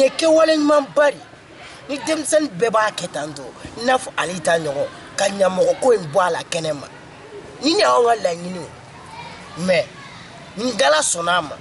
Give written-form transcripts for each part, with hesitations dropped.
Nin ye kɛwale ɲumanba de ye. Ni denmisɛnnin bɛɛ b'a kɛ tan tɔ, i n'a fɔ ale ta ɲɔgɔn, ka ɲamɔgɔ ko in bɔ a la kɛnɛ ma. Ni y'anw ka laɲini ye. Mais ni Ala sɔnna a ma,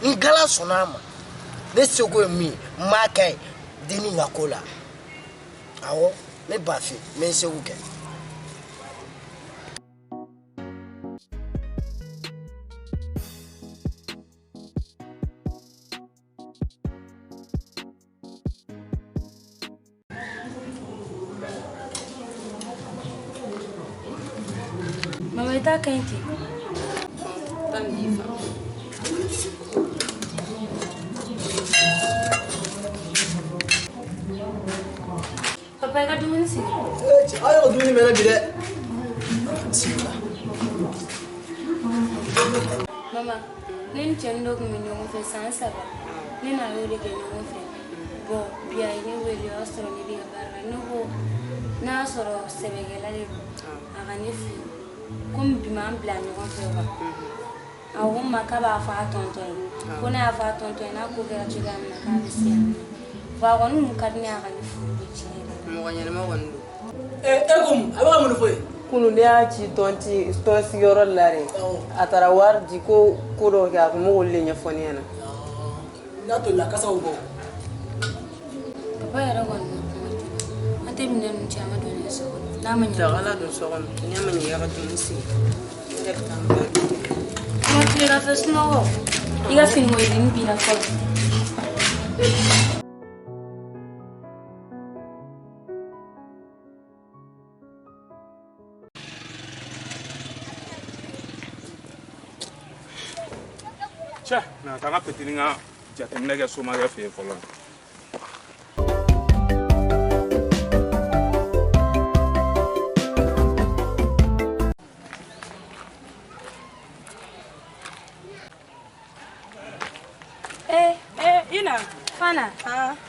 ni Ala sɔnna a ma, ne seko ye min ye, n b'a kɛ ye dennin ka ko la. Awɔ, ne Bafin, n bɛ n seko kɛ. Mama, i ta ka ɲi ten. Taa nin d'i fa. Papa, i ka dumuni sigi. Cɛ, aw yɛrɛ ka dumuni mɛnna bi dɛ. Bisimila. Mama, ne ni cɛnin dɔ tun bɛ ɲɔgɔn fɛ san 3. Ne n'a y'o de kɛ ɲɔgɔn fɛ. Bon, bi a ye ne wele, o y'a sɔrɔ ne bɛ ka baara la. Ne ko n'a y'a sɔrɔ sɛbɛkɛla de don, a ka ne furu. Komi bi m'an bila ɲɔgɔn fɛ wa. A ko n ma k'a b'a fɔ a tɔntɔn ye. Ko n'a y'a fɔ a tɔntɔn ye, n'a ko kɛra cogoya min na k'a bɛ se yan. Bon, a kɔni kun ka di ne ye a ka ne furu de tiɲɛ yɛrɛ la. Mɔgɔ ɲɛnama kɔni don. E ko mun? A bɛ ka mun de fɔ ye? Kunun ne y'a ci tɔn sigiyɔrɔ la dɛ. A taara wari di ko ko dɔ kɛ, a kun b'olu de ɲɛfɔ ne ɲɛna. N'a tolila kasaw bɔ. Papa yɛrɛ kɔni ma kuma joona. An tɛ minɛn ninnu cɛ, an ka don n'a ye so kɔnɔ. N'a ma ɲɛ. Dakala don so kɔnɔ. N'a ma ɲɛ i ka dumuni sigi. Ne yɛrɛ bɛ taa n bila. Kuma tilegan fɛ sunɔgɔ. I ka finiko yirinin b'i la fɔlɔ. Cɛ, na taa n ka petini ka jateminɛ kɛ somakɛ fɛ yen fɔlɔ. Ina. Fana.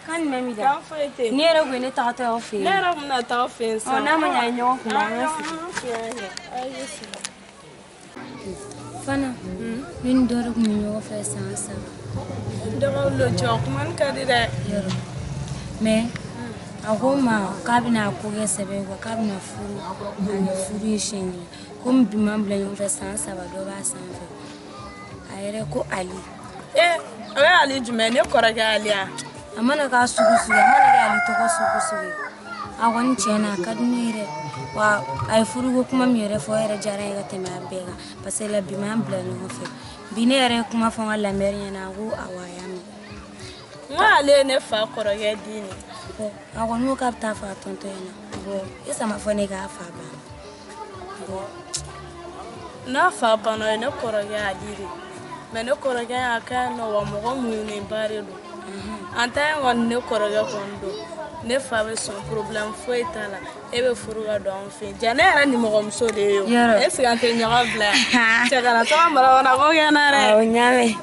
Kan jumɛn b'i da? Kan foyi tɛ. Ne yɛrɛ kun ye ne tagatɔ y'aw fɛ yen. Ne yɛrɛ kun bɛna taa aw fɛ yen sisan. Ɔ, n'a ma ɲɛ a ye ɲɔgɔn kunbɛn, an ka sigi. Fana, ne ni dɔ de kun bɛ ɲɔgɔn fɛ san 3. Dɔgɔ lo jɔ, kuma nin ka di dɛ. Yɔrɔ. Mais a ko n ma k'a bɛna a ko kɛ sɛbɛ ye quoi, k'a bɛna furu, ani furu ye siɲɛ kelen. Komi bi m'an bila ɲɔgɔn fɛ san 3, dɔ b'a sanfɛ. A yɛrɛ ko Ali. O ye Ali jumɛn? Ne kɔrɔkɛ Ali ya? A mana k'a sugu sugu, a mana kɛ Ali tɔgɔ sugu sugu ye. A kɔni tiɲɛ na, a ka di ne ye dɛ. Wa a ye furuko kuma min yɛrɛ fɔ, o yɛrɛ diyara n ye ka tɛmɛ a bɛɛ kan. Parce que la bi m'an bila ɲɔgɔn fɛ. Bi ne yɛrɛ ye kuma fɔ n ka lamɛri ɲɛna, a ko awɔ, a y'a mɛn. N ko ale ye ne fa kɔrɔkɛ den de. Bon, a kɔni ko k'a bɛ taa fɔ a tɔntɔn ɲɛna. Bon, e sama fɔ ne k'a fa banna. Bon. N'a fa banna, o ye ne kɔrɔkɛ Ali de. Mais ne kɔrɔkɛ y'a kɛ yan nɔ, wa mɔgɔ muɲunenba de don. An ta in kɔni, ne kɔrɔkɛ kɔni don. Ne fa bɛ sɔn, problème foyi t'a la. E bɛ furu ka don anw fɛ yen. Ja ne yɛrɛ nimɔgɔmuso de ye o. Yɔrɔ. Est ce que an tɛ ɲɔgɔn bila yan? Cɛ kana taga mara ko kɛ n na dɛ. Awɔ, n y'a mɛn.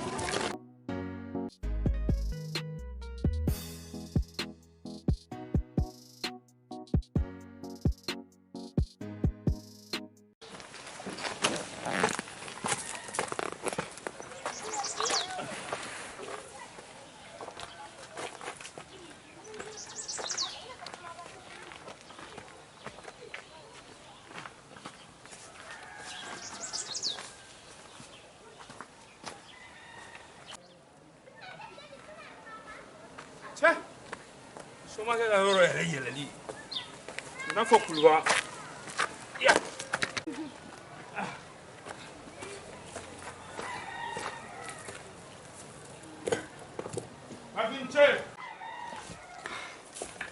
Cɛ, somakɛ ka yɔrɔ yɛrɛ yɛlɛli i n'a fɔ kuluba. Ya. Bafin cɛ.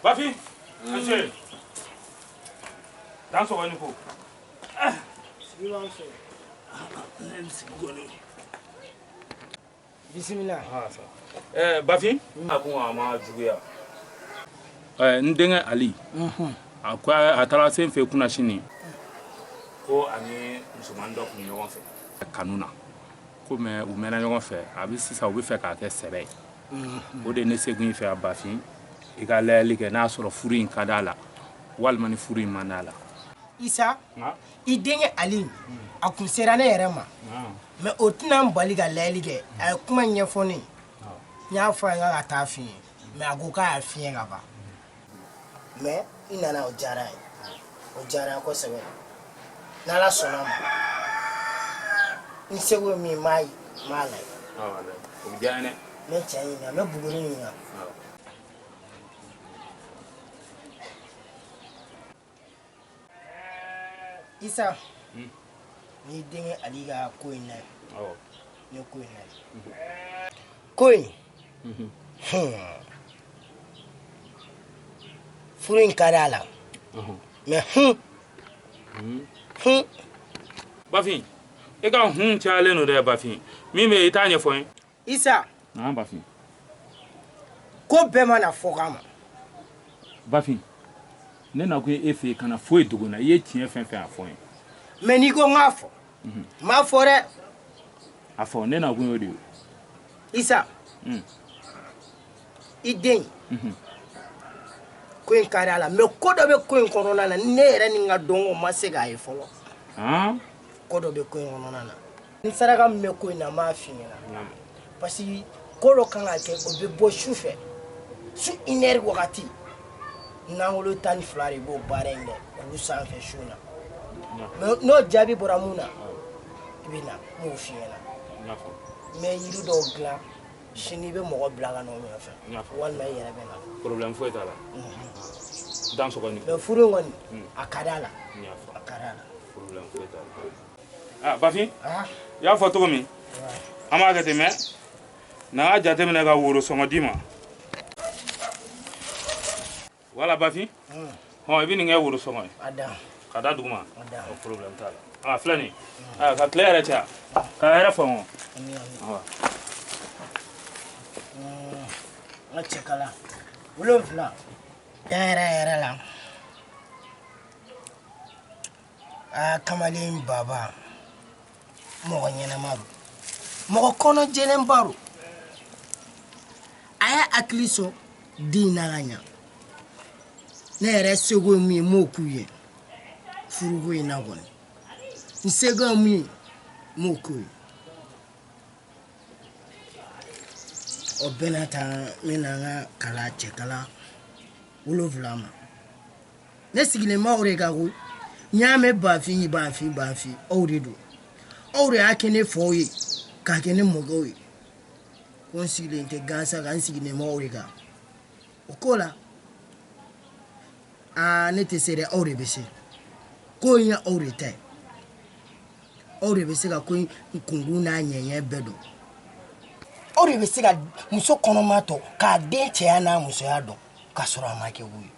Bafin, an ce. Dan sɔgɔ ni ko. Sigi b'an sɔrɔ. Ne ni sigi kɔni. Bisimila. Bafin, a ko a ma juguya. N denkɛ Ali, a ko a taara se n fɛ kunasini ko ani musomanin dɔ tun bɛ ɲɔgɔn fɛ kanu na, ko mais u mɛnna ɲɔgɔn fɛ, a bɛ sisan u bɛ fɛ k'a kɛ sɛbɛ ye. O de ye ne sekun i fɛ a Bafin, i ka layɛli kɛ n'a sɔrɔ furu in ka d'a la walima ni furu in man d'a la. Isa, i denkɛ Ali, a kun sera ne yɛrɛ ma. Mais o tɛna n bali ka layɛli kɛ. A ye kuma ɲɛfɔ ne ye. N y'a fɔ a ye k'a ka taa f'i ye. Mais a ko k'a y'a fiɲɛ ka ban. Mais i nana o diyara n ye. O diyara n ye kosɛbɛ. N'Ala sɔnna a ma. N seko ye min ye n b'a lajɛ. Awɔ, o bɛ diya n ye dɛ. N bɛ cɛ ɲininka, n bɛ Buguri ɲininka. Isa, n'i denkɛ Ali ka ko in na ye. Awɔ. N ye ko in na ye. Ko in. Furu in ka di a la. Mais Bafin, e ka hun cayalen don dɛ Bafin. Min bɛ yen i t'a ɲɛfɔ n ye. Isa. Naamu Bafin. Ko bɛɛ ma na fɔ kama. Bafin, ne nakun ye e fɛ yen kana foyi dogo n na. I ye tiɲɛ fɛn fɛn a fɔ n ye. Mais n'i ko n k'a fɔ, n m'a fɔ dɛ. A fɔ, ne nakun y'o de ye. Isa. I den. Ko in ka di a la, mais ko dɔ bɛ ko in kɔnɔna na, ne yɛrɛ ni n ka dɔnko ma se k'a ye fɔlɔ. Ko dɔ bɛ ko in kɔnɔna na. Ni saraka min bɛ ko in na, n b'a f'i ɲɛna. Parce que ko dɔ kan ka kɛ, o bɛ bɔ su fɛ. Su une heure wagati. Nangolo 12 de b'o baara in kɛ kulu sanfɛ su in na. Mais n'o jaabi bɔra mun na, i bɛ na n b'o f'i ɲɛna. N bɛ yiri dɔw dilan, sini i bɛ mɔgɔ bila ka na o nɔfɛ. Walima i yɛrɛ bɛ na. Problème foyi t'a la. Dan sɔgɔ ni. Mais furu in kɔni, a ka di a la. A ka di a la. Problème foyi t'a la. Ah Bafin, i y'a fɔ cogo min, an b'a kɛ ten mais n'an y'a jateminɛ ka woro sɔngɔ d'i ma. Voilà Bafin. Hɔn i bɛ nin kɛ woro sɔngɔ ye. Ka da dugu ma. O problème t'a la. Ah filɛ nin ye. Ah ka tile yɛrɛ caya. Ka hɛrɛ fɔ n kɔ. N ka cɛkala 7. Tiɲɛ yɛrɛ yɛrɛ la. Aa kamalen baba mɔgɔ ɲɛnama don. Mɔgɔ kɔnɔ jɛlenba don. A y'a hakili sɔn den na ka ɲa. Ne yɛrɛ seko ye min ye n m'o k'u ye. Furuko in na kɔni. N seko ye min ye n m'o k'u ye. O bɛɛ n'a ta n bɛna n ka kala cɛkala 7 ma. Ne sigilen b'aw de kan koyi. N y'a mɛn Bafin Bafin Bafin aw de don. Aw de y'a kɛ ne faw ye k'a kɛ ne mɔkɛw ye. Ko n sigilen tɛ gansan kan, n sigilen b'aw de kan. O ko la, aa ne tɛ se dɛ, aw de bɛ se. Ko in ye aw de ta ye. Aw de bɛ se ka ko in kunkun n'a ɲɛɲɛ bɛɛ dɔn. Aw de bɛ se ka muso kɔnɔma tɔ k'a den cɛya n'a musoya dɔn k'a sɔrɔ a ma kɛ ko ye.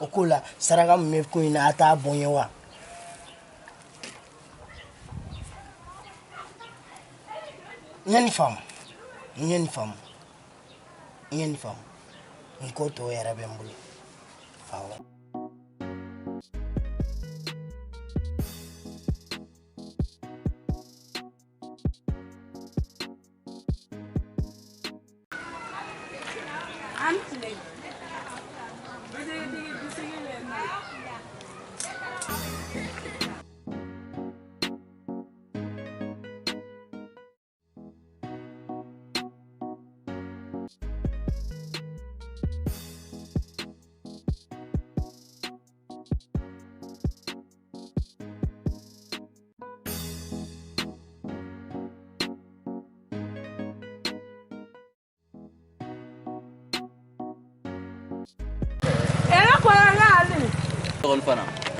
O ko la, saraka min bɛ ko in na, a t'a bɔ n ye wa? N ye nin faamu, n ye nin faamu, n ye nin faamu. N ko tɔ yɛrɛ bɛ n bolo. Awɔ. An tile. Bisigitigi bisigi bɛ yen nɔ.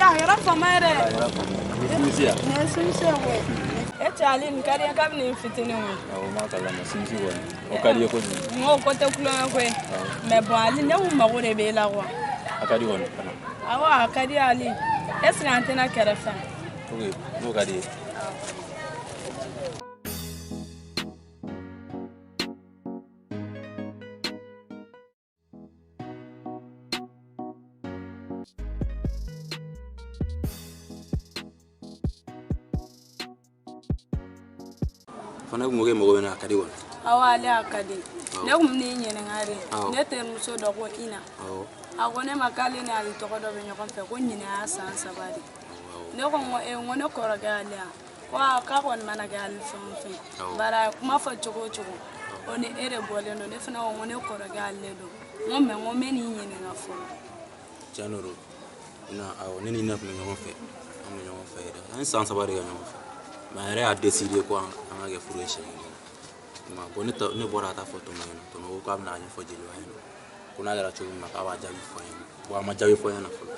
A kɛra fama ye dɛ. Nin ye simisi ye koyi. E cɛ Ali nin ka di n ye kabini n fitinin koyi. Awɔ, n b'a kalama simisi kɔni. O ka di i ye kojugu. N ko ko tɛ kulonkɛ koyi. Mais bon Ali ne kun mago de b'e la quoi. A ka di kɔni fana. Awɔ a ka di Ali. Est ce que an tɛna kɛrɛfɛ? Ok, n'o ka di ye. Fana kun ko k'e mago bɛ n na, a ka di kɔni. Awɔ Ale a ka di. Ne kun bɛ n'i ɲininka de. Ne terimuso dɔ ko Ina. A ko ne ma k'ale ni Ali tɔgɔ dɔ bɛ ɲɔgɔn fɛ ko ɲinɛ y'a san 3 de. Ne ko n ko ee n ko ne kɔrɔkɛ Ale yan. Ko aa k'a kɔni mana kɛ Ali fɛn o fɛn. Bari a ye kuma fɔ cogo o cogo. O ni e de bɔlen don. Ne fana ko n ko ne kɔrɔkɛ Ale don. N ko mais n ko n bɛ n'i ɲininka fɔlɔ. Tiɲɛ de don. Na awɔ, ne ni Ina tun bɛ ɲɔgɔn fɛ, an bɛ ɲɔgɔn fɛ yɛrɛ, an ye san 3 de kɛ ɲɔgɔn fɛ, mais a yɛrɛ y'a décidé ko an ka kɛ furu ye siɲɛ kelen. Bon, ne bɔra ka taa fɔ Tɔnɔ ɲɛna, Tɔnɔ ko k'a bɛna a ɲɛfɔ jeliba ɲɛna, ko n'a kɛra cogo min na k'a b'a jaabi fɔ an ɲɛna. Bon, a ma jaabi fɔ n ɲɛna fɔlɔ.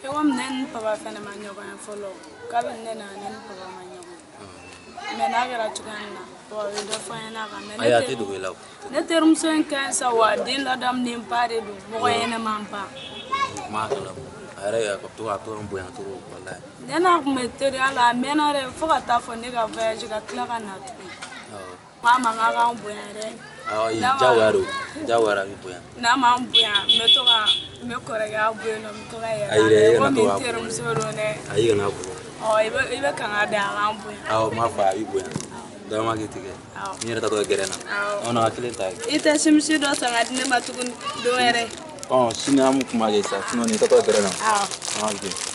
E komi ne ni papa fɛnɛ ma ɲɔgɔn ye fɔlɔ, kabini ne nana ne ni papa ma ɲɔgɔn ye, mais n'a kɛra cogoya min na, papa bɛ dɔ fɔ n ɲɛna kan. Mais Ayi, a tɛ dogo i la o. Ne terimuso in ka ɲi sa, wa den ladamunenba de don, mɔgɔ ɲɛnɛmanba. N m'a kalama, a yɛrɛ a to ka n bonya trop, walayi. Ne n'a tun bɛ teriya la a mɛnna dɛ, fo ka taa fɔ ne ka voyage ka tila ka na tuguni. Awɔ. N k'a ma k'a ka n bonya dɛ. Awɔ, ayi, diyagoya don, diyagoya a b'i bonya. N'a ma n bonya, n bɛ to ka n bɛ kɔrɔkɛ bɔ yen nɔ, n bɛ to ka yɛlɛ. Ayi dɛ, e kana komi to n k'a bonya. terimuso don dɛ. Ayi, kana bugɔ. Ɔ, i bɛ kanga da a ka n bonya. Awɔ, n m'a fɔ a b'i bonya. Dama ma k'i tigɛ. Awɔ. N yɛrɛ taatɔ gɛrɛn na. Awɔ. An na kelen ta ye. I tɛ simisi dɔ san ka di ne ma tuguni don wɛrɛ. Ɔ, sini an bɛ kuma kɛ sa, sinon nin taatɔ gɛrɛn na. Awɔ. An ka kɛ.